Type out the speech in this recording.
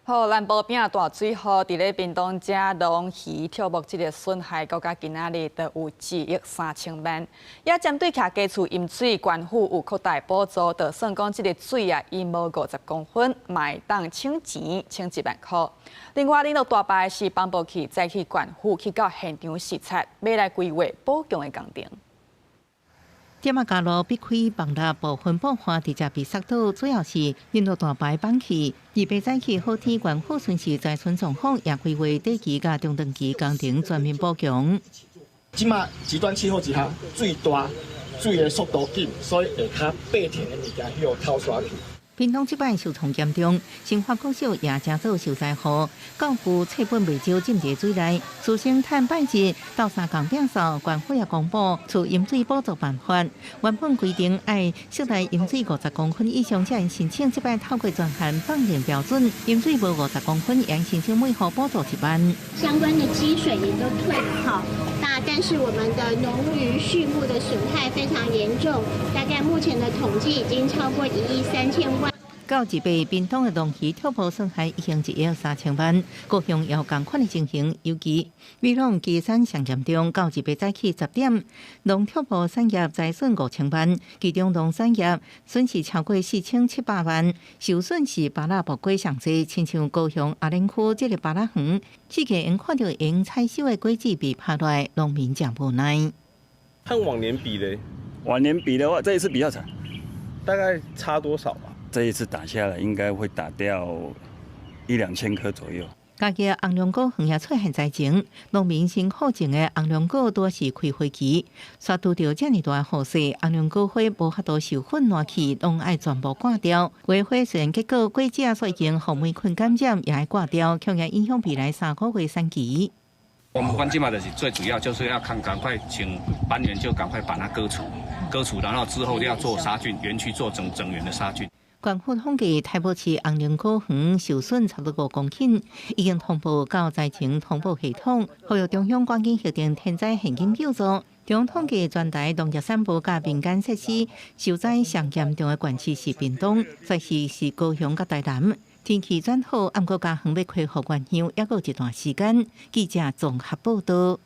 好，南部餅大水雨，佇咧屏東遮農漁畜牧這个損害，到今仔日都有1億3千萬。也針對徛家厝淹水，縣府有擴大補助，就算講這个水啊淹無50公分，嘛會當省錢省1萬箍。另外，恁落大敗是幫部去再去縣府去到現場視察，欲來規劃補強的工程。點仔加路避開放落部分部分直接被塞倒，主要是恁落大排放棄。二八早起好天，縣府巡視災村狀況，也規劃短期佮中長期工程全面補強。這馬極端氣候之下，水大，水的速度緊，所以會較爬田的物件予敨煞去。屏東這擺受創嚴重，新華國小也誠早受災戶，教具冊本袂少浸佇水內。師生趁拜日鬥相共摒掃，縣府也公布厝淹水補助辦法。原本規定愛室內淹水50公分以上才能申請，這擺透過專項放認標準，淹水無五十公分，會申請每戶補助1萬。相關的積水也都退了哈，那但是我們的農漁畜牧的損害非常嚴重，大概目前的統計已經超過1億3千萬。到二八屏東的農漁畜牧損害已經1億3千萬，高雄也有仝款的情形，尤其美濃旗山上嚴重，到二八早起10點，農畜牧產業災損5000萬，其中農產業損失超過4700萬，受損是芭樂木瓜上濟，親像高雄阿蓮區這个芭樂園，四季𪜶看著𪜶採收的果子被拍落來，農民誠無奈。和往年比咧？往年比的話，這一次比較慘。大概差多少啊？這一次打下來，應該會打掉一兩千顆左右。嘉義紅龍果園也出現災情，農民辛苦種的紅龍果多是開花期，煞拄著遮爾大雨勢，紅龍果花無法度授粉爛去，攏愛全部割掉。有的花雖然結果，果子煞已經予黴菌感染，也愛割掉，恐驚影響未來3個月產期。我們關鍵嘛，就是最主要就是要看，趕快請班員就趕快把它割除，割除，然後之後要做殺菌，園區做整整園的殺菌。縣府統計，台北市紅龍果園受損差不多5公頃，已經通報到災情通報系統，呼籲中央趕緊核定天災現金救助。中央統計全台農業散播佮民間設施受災上嚴重的縣市是屏東，再是高雄佮台南。天氣轉好，毋過家園欲恢復原樣，猶閣有一段時間。記者綜合報道。